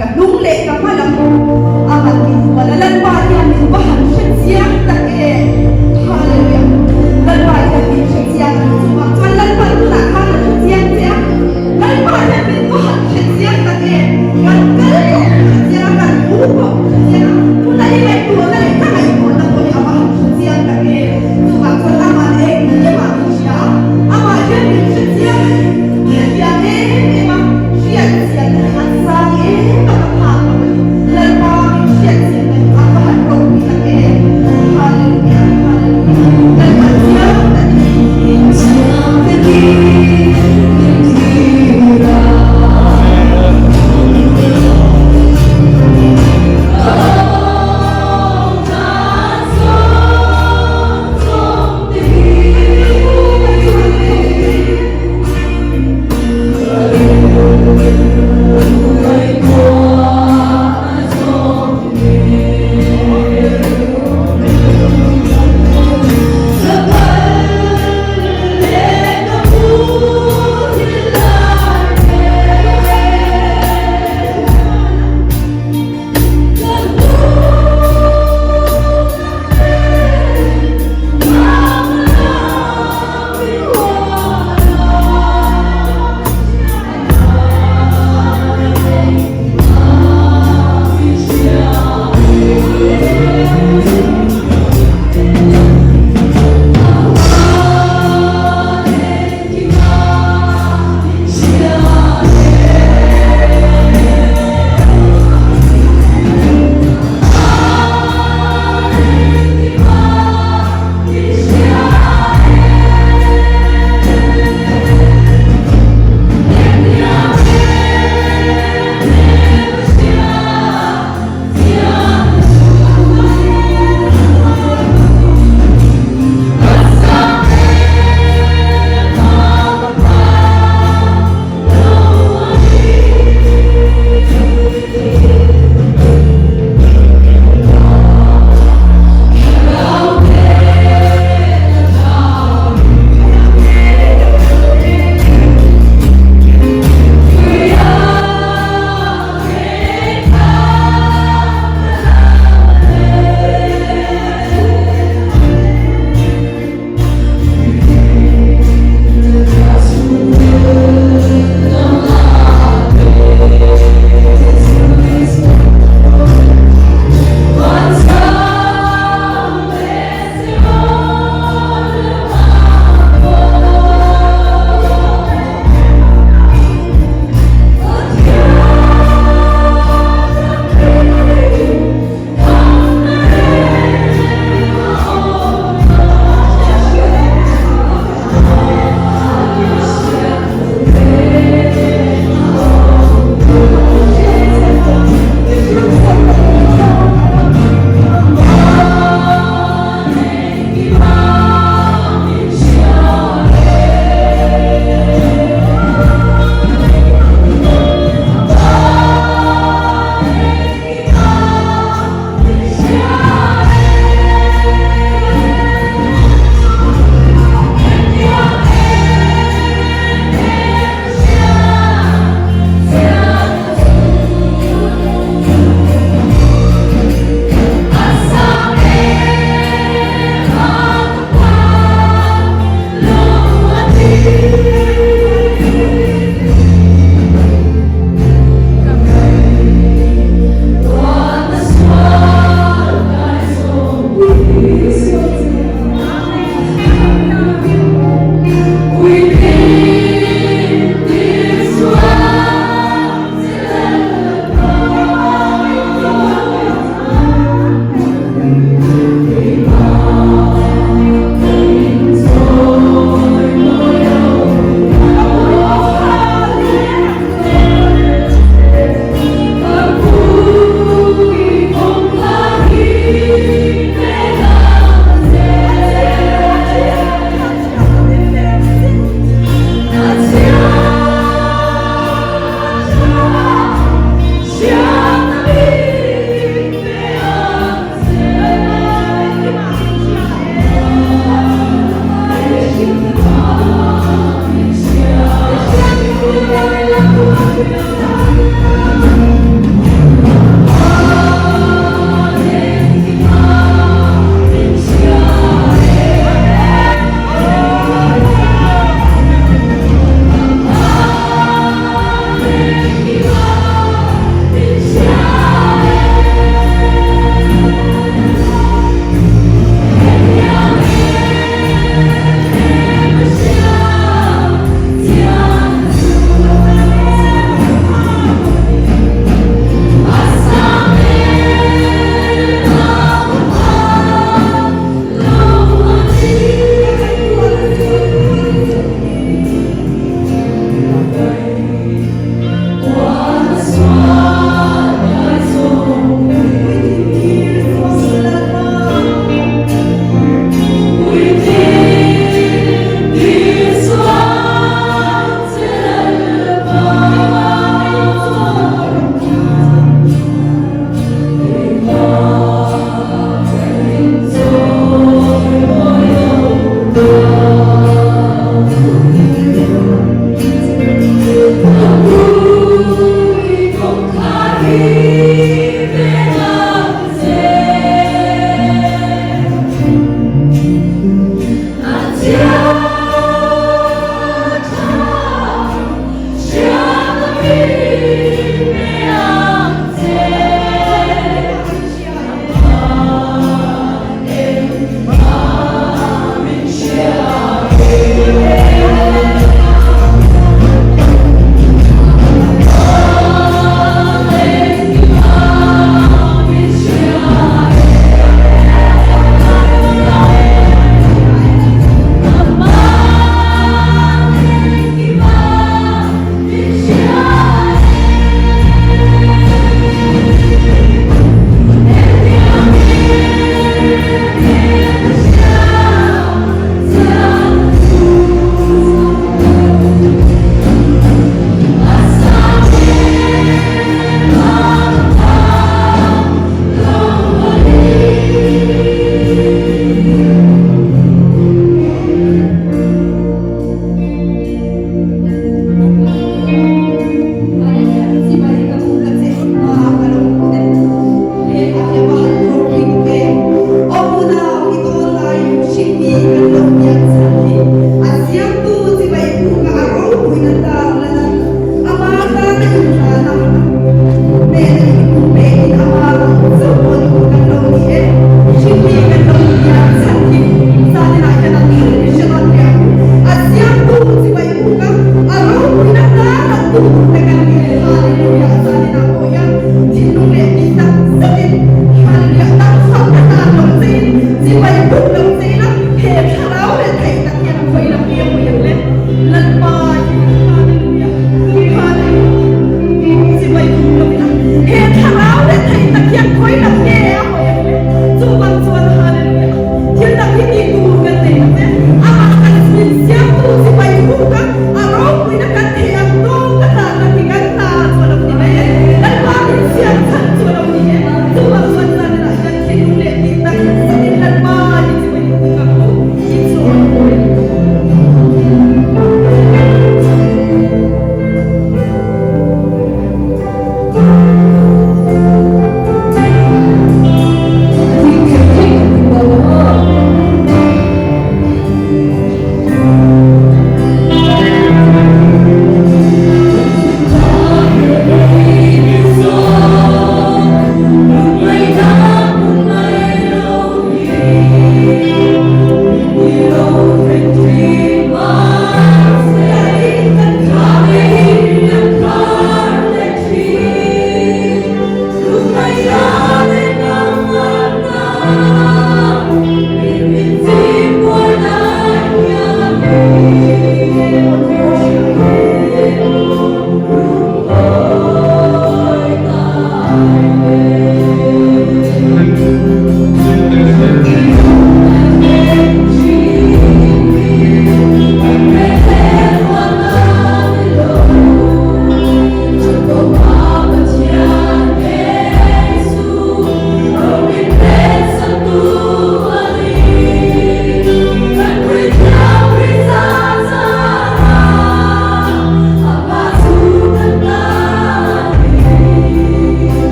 Ka hnung leh ka hma lam a han min hual a, Lalpa hian min va han hre chiang tak em! Hallelujah! Lalpa hian min hre chiang a ni. Chuvang chuan Lalpa tunah khan a hre chiang che a, Lalpa hian min va han hre chiang tak em! Kan kal pawh min hre chiang a, kan u pawh min hre chiang a, tuna i ngaihtuahna leh ka ngaihtuahna pawh hi a va han hre chiang tak em! Chuvang chuan amah engkimah min hria a, amah hian min hre chiang a ni. Hetiang em em a hriat chianna hi a sang em a ka phak lo a ni. Lalpa min hriat chianna hi a va.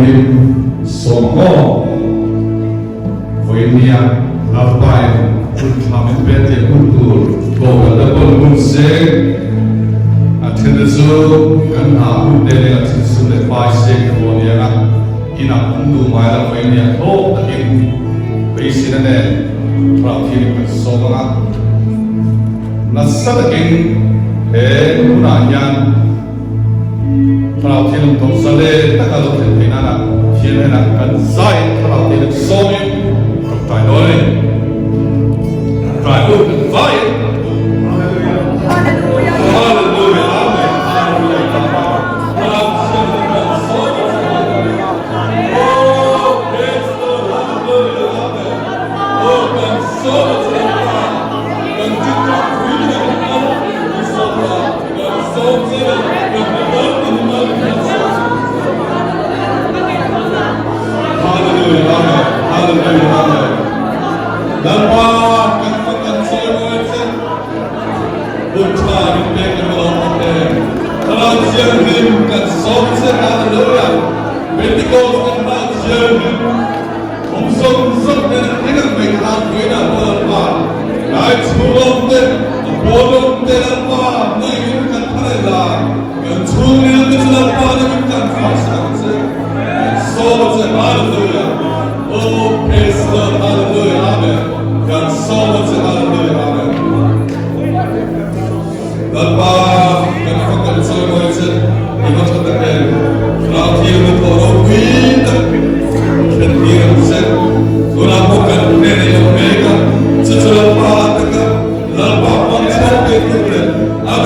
Thianghlim sawm ang aw. Vawinia Lalpain hun tha min pe tih hun tur Kohhran la pawn hun seng a then te chu kan hna hun te leh a thil sum leh fai seng te pawh aniang a, inah awm duh mai la vawinia hlawk takin beiseina nen Thlarau Thianghlim kan sawm ang a, nasa takin he hunah hian Thlarau Thianghlim tawh zalen taka lo thlen theih nana Pathian hnenah kan zaiin Thlarau Thianghlim sawmin tawngtai dawn a ni. Tawngtai hun kan vaiin. Hallelujah. Hallelujah. Amen. Hallelujah. Thlarau Thianghlim kan sawmin Oh, praise the Lord. Hallelujah. Amen. Oh, kan sawm a che Lalpa.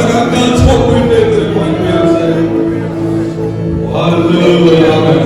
Kan ṭiṭah pui thei ang.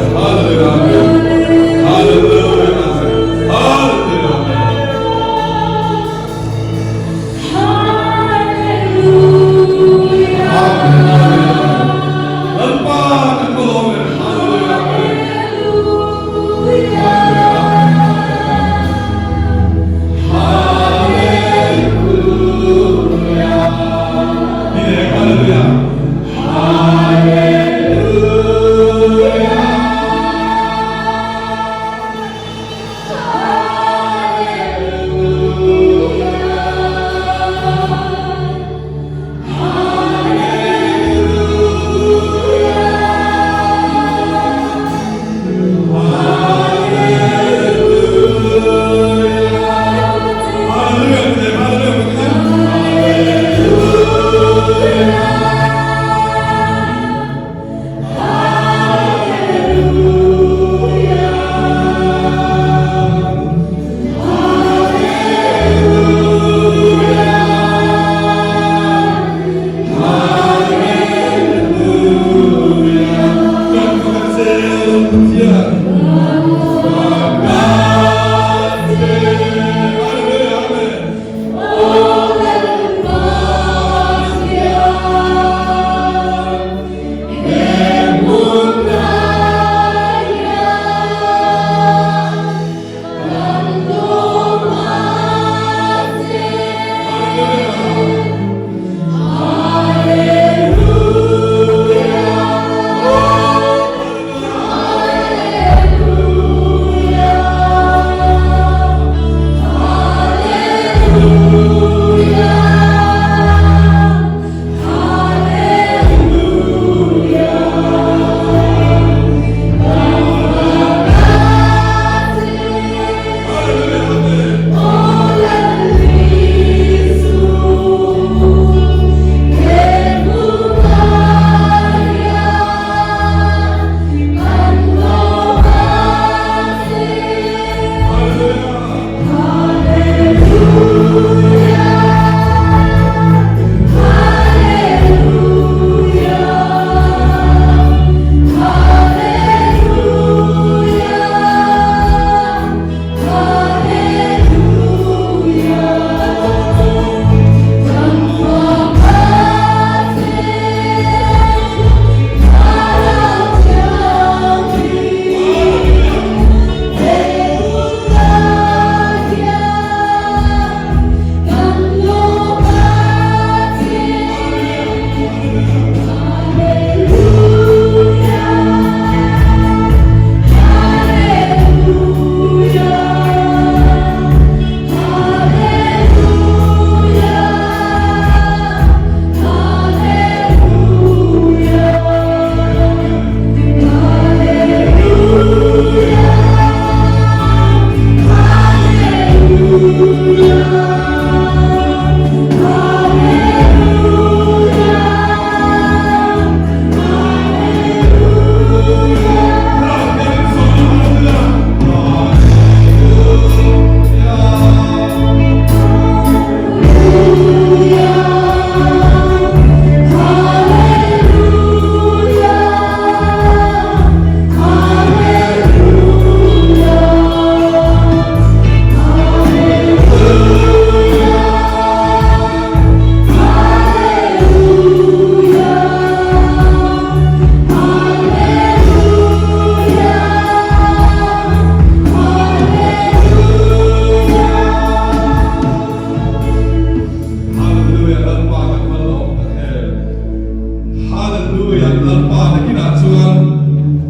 Hallelujah Lalpa nakinah chuan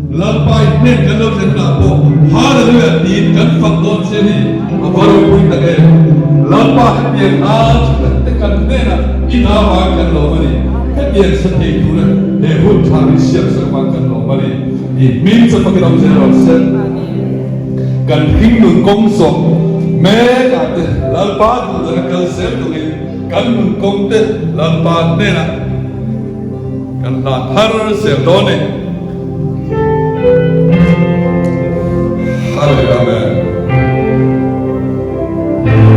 Lalpa i hnen kan lo thlen hunah pawh Hallelujah tiin kan fak dawn che ni a va ropui tak em. Lalpa hetiang hla thakhat te kan hnenah i hla vang kan lawm a ni. Hetiang sa thei tura he hun tha min siam sak vang kan lawm a ni. I hming chu fakin awm zel rawh se. Kan hringnun kawng zawh mek ah te Lalpa duhdana kal zel turin kan nun kawng te Lalpa hnenah kan hlan thar zel dawn e. Hallelujah Amen. Hallelujah.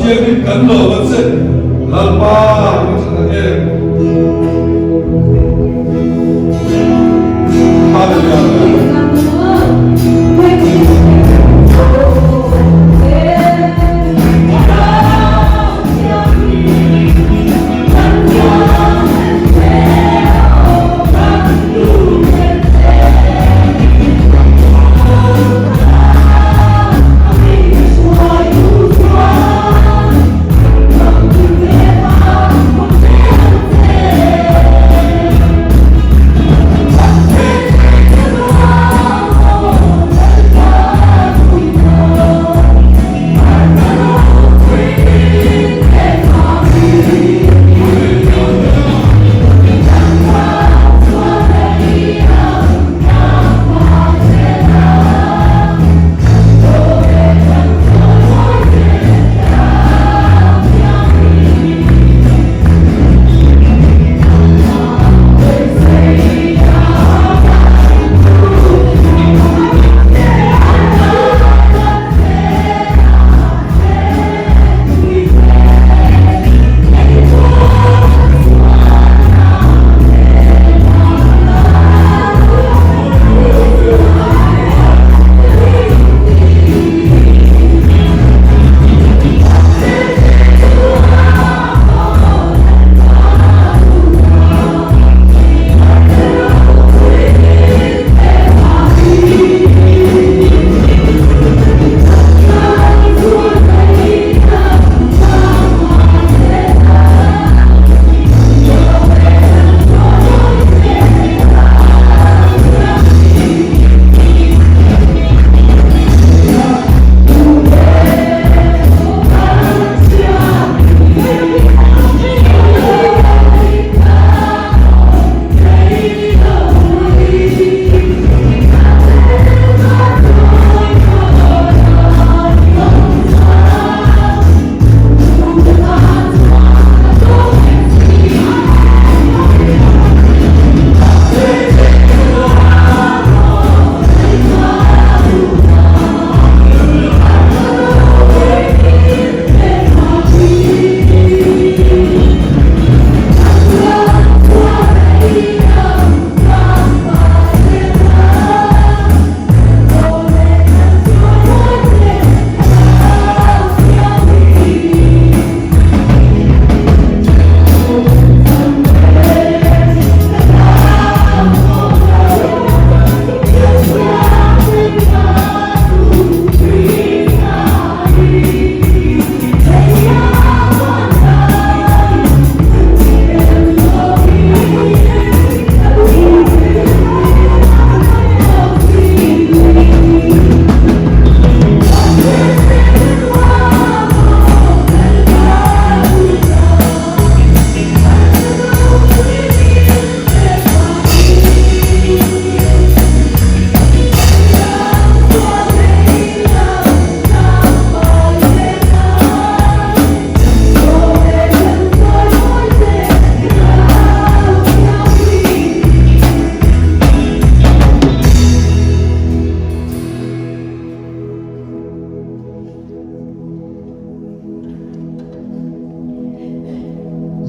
Thianghlim kan lawm a che. Lalpa i va tha tak em. Hallelujah.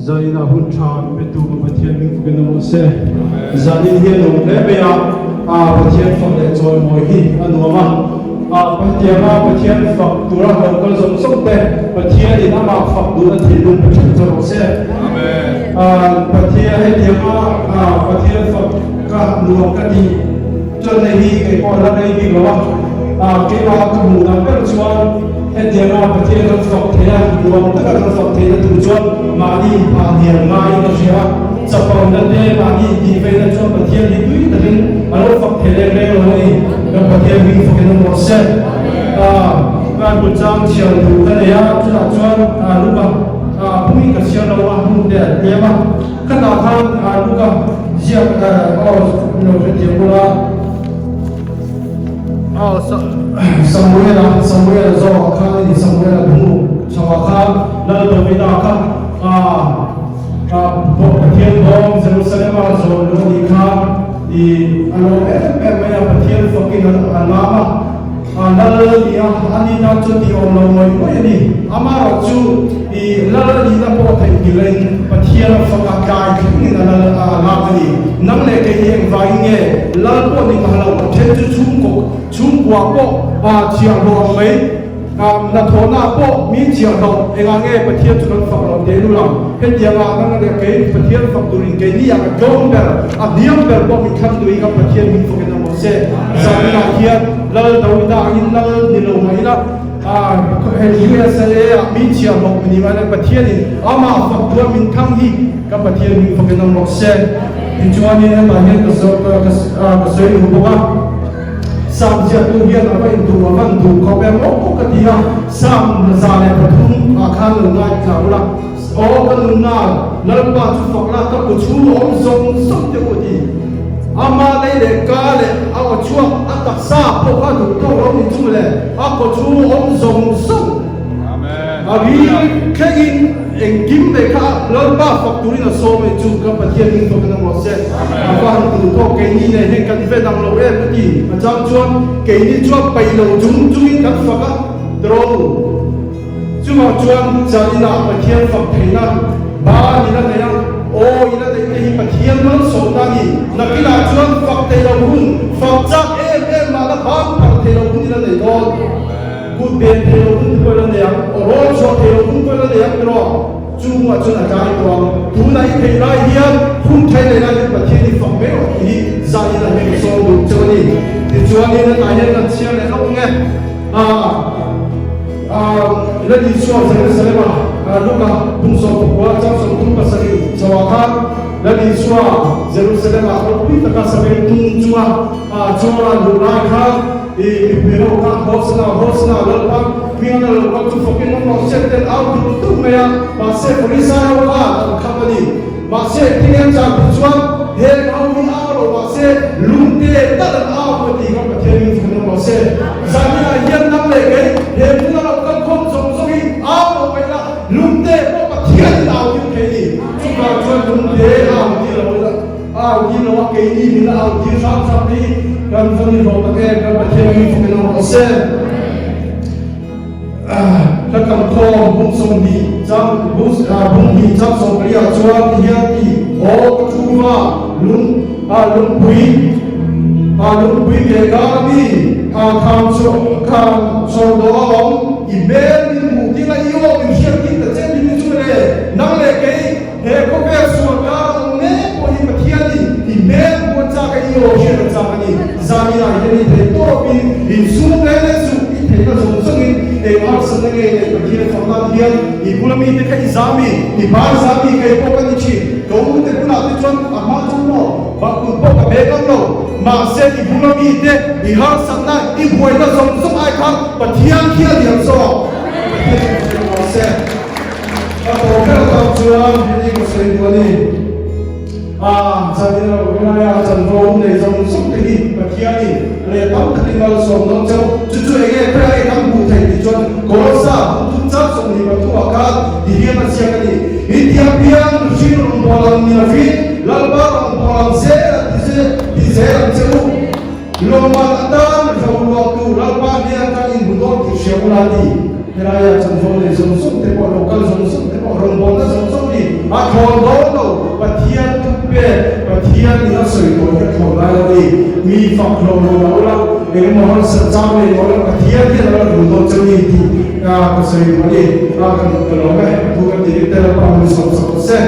Zanin ah hun tha petu ka Pathian hming fukin awm rawh se. Zanin hi a nuam hle mai a, Pathian fak leh chawimawi hi a nuam a. Hetianga Pathian fak tura lo kal zawng zawng te Pathianin amah fak duhna thinlung pe thin che rawh se. Pathian hetianga Pathian fak ka nuam ka tih Chawlhne hi kei pawh a la rei bik lo a, keimah ka hmuh dan ber chuan hetianga Pathian kan fak thei a, nuam taka kan fak theihna tur chuan mahni inphahniam ngaiin ka hria a, chapona te mahni intihveina chuan Pathian hi tui takin a lo fak thei reng reng lo a ni. Kan Pathian hming fakin awm rawh se. Kan kut chang chhiar duh ka nei a, chutah chuan Luka pui ka chhiar lo a, hmun te an tlem a. Khatah khan Luka ziak aw lo hrethiam bawk a. Aw Samuela Samuela zawkah khan a ni Samuela hnu chhoah khan Lal Davida kha Pathian bawm Jerusalema zawn luh a nih kha i a lawm em em mai a Pathian fakin a lam a. Lal a ni a, a ni tan chuan tih awm lo ngawih ngawih a ni. Amaherawhchu i lal a nihna pawh theihnghilhin Pathian a fak a, tlai thlengin a lal a lak a ni. Nang leh kei hi engvangin nge lal pawh ni phah lo, then chu chhungkaw chhungkua pawh thiahhlawh ang mai. Hnathawhna pawh mi thiahhlawh engah nge Pathian chu kan fak loh teh lul ang? Hetianga nang leh kei Pathian fak turin keini ang a tlawm ber, a hniam ber pawh min thlang duhin kan Pathian min fakin awm rawh se. Zaninah hian Lal Dawida angin Lal ni lo mah ila, USA ah mi thiahhlawh mi ni mah ila Pathianin amah fak tura min thlang hi kan Pathian min fakin awm rawh se. Tichuanin hetah hian ka sawi duh bawk a. Sam ziaktu hian a va induh a van duh khawp em aw pawh ka ti a, Sam 103 ah khan lo ngaithla ula, Aw ka nunna Lalpa chu fak la, ka pu chhung awm zawng zawng te u a ti. Ama lei leh ka leh a aw chhuak a taksa pawh kha duh tawk lo ni chung le a kaw chhung awm zawng zawng a ri thlengin Engkim mai kha Lalpa fak turin a sawm e chu ka Pathian hming fak in a ruah se. A va han duh tawk keini nen hian kan ven ang lo em a ti. A chang chuan keini chuan paih lo chung chungin kan fak a tiraw u. Chuvang chuan Chalina Pathian fak theihna ba ila nei a, aw ila neih te hi Pathian malsawmna a ni. Nakinah chuan fak thei lo hun, fak chak em em mahla ban phar thei lo hun ila nei dawn. Kut ben thei lo hun pawh la nei ang, aw rawl chhuah thei lo hun pawh la nei ang tiraw? Chu hmuah chuan a tlai tawh ang. Tunah i theih lai hian hun thei leh lai hian Pathian i fak mai rawh tih hi zain a hming sawm duh cheu a ni. Tichuanin hetah hian kan chhiar leh lawk nge? Aah, Lal Isua Jerusalem-a Luka bung 14 chang 37 chhoah khan Lal Isua Jerusalem-a ropui taka sabeng tung chunga chuan a luh lai khan I mipui ho kha Hosana, Hosana, Lalpa hming a lo kal chu fakin awm rawh se ten au dur dur mai a, mahse Farisai ho kha an kham a ni. Mahse Thingeng chang tih chuan heng ho hi au lo mahse lungte tal an au a ti kha Pathian min fakin awm rawh se. Zaninah hian nang leh kei he hmun a lo kal khawm zawng zawng hi au lo mai la, lungte pawh Pathian in au tir thei ni. Chuvang chuan lungte au tir lo ila. A au tir lo a, keini min a au tir hram hram te hi kan va ni hlawh tak em, kan Pathian min fakin awm rawh se. Hla kam khawm bung 20 chang bung bung hnih chang 14 ah chuan ti hian ti aw ka thu va lung a lungpui a lungpui ke kar a mi a kham chawr kham chawr dawh a awm i hmel min hmuh ding a i aw min hriat ding ta che ti ni chu le nang leh kei He khawvel sual kar a awm mek pawh hi Pathianin i hmel pawh a chak a, i aw hriat a chak a ni. Zanina hian i theih tawpin insum reng reng suh, i theihna zawng zawngin eng harsatna nge neih Pathian fak nan hian i bula mite kha i zami, i bai zami kei pawh ka ni thin. Ka u te bulah te chuan a hma chu maw bakun pawh ka bek ang lo. Mahse i bula mite i harsatna, i buaina zawng zawng ai khan Pathian khi a liam zawk. Pathian in hrilh rawh se. Ka tawh ber tak chuan heti ka sawi duh a ni. A chanin a lo rinai a, chanvo awm nei zawng zawng te hi Pathianin leh tam takin malsawm dawn cheu. Chu chu enge khawiah nge kan hmuh theih tih chuan Kolosa bung thum chang 23 ah khan ti hian a ziak a ni. I tiang piang mihring rawngbâwl ang ni lovin Lalpa rawngbâwl ang zel a ti ze ti zel ang che u. Lawmman atan hlauhluahtu Lalpa hnen atang in hmu dawn tih hria ula ti. Helaia chanvo nei zawng zawng te pawh, lo kal zawng zawng te pawh, rawngbawlna zawng zawng hi a thlawn dawn lo. Pathian thupek, Pathian in a sawi tawh hi a thlawn lai lo ni. Mi fak hlawh lo mah ula, engemaw harsat chang nei mah ula, Pathian hian a la rul dawn che ni tih ka sawi duh a ni. Ka lawm e, thu kan ti rik te Lalpa min sawm sak ta se.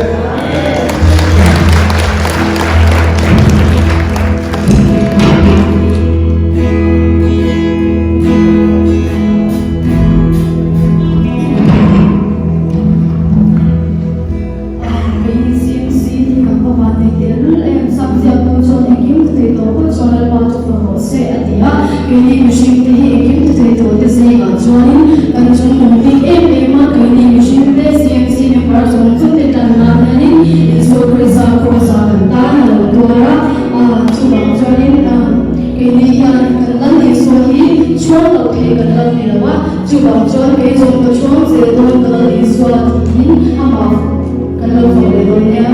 Keini hian kan Lal Isua hi chhuang loh theih kan lo ni lo a, chuvang chuan kei zawng ka chhuang zel dawn ka Lal Isua tiin amah kan lo fak leh dawn nia.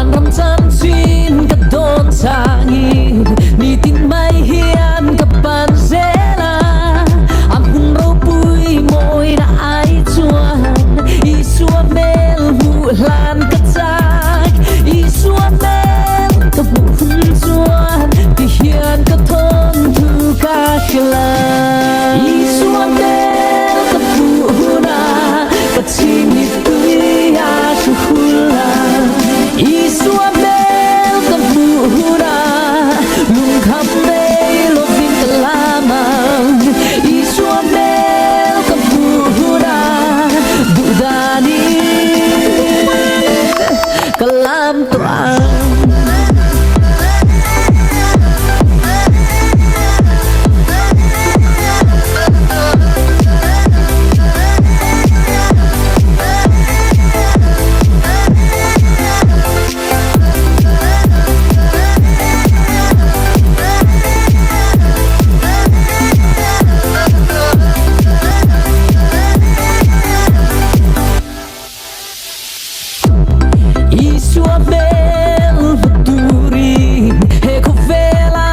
Vanram chanchin ka dawn changin nitin mai hian ka pan zel a, a hmun ropui mawina ai chuan Isua hmel hmuh hlan ka chak, Isua hmel ka hmuh hun chuan ti hian ka thawn thu ka hrilh a. Isua hmel ka hmuh hunah ka chhingmi tui a hru hul a, Isua hmel ka hmuh hunah lungkham nei lovin ka lam ang, Isua hmel ka hmuh hunah duhdanin ka lam tawh ang. Isua hmel hmu turin he khawvela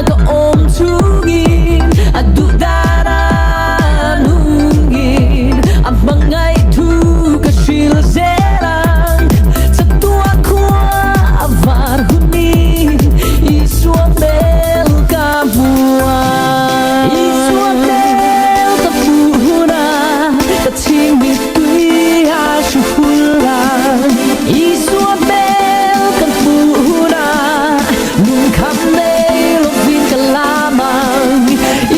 ka awm chungin a duhdana nungin a hmangaih thu ka hril zel ang. Chatuah khua a var hunin Isua hmel ka hmu ang. Isua hmel ka hmuh hunah ka chhingmi tui a hru hul ang. Isua hmel ka hmuh hunah lungkham nei lovin ka lam ang.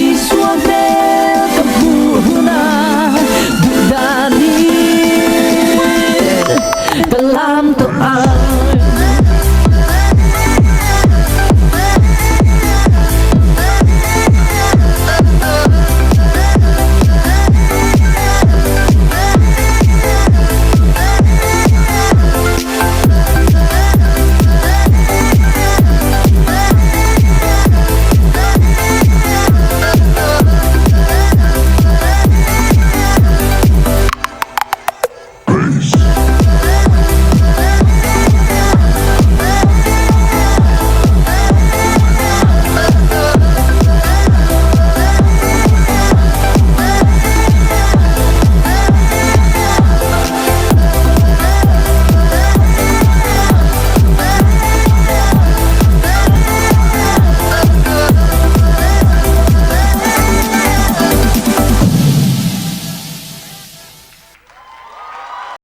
Isua hmel ka hmuh hunah duhdanin ka lam tawh ang.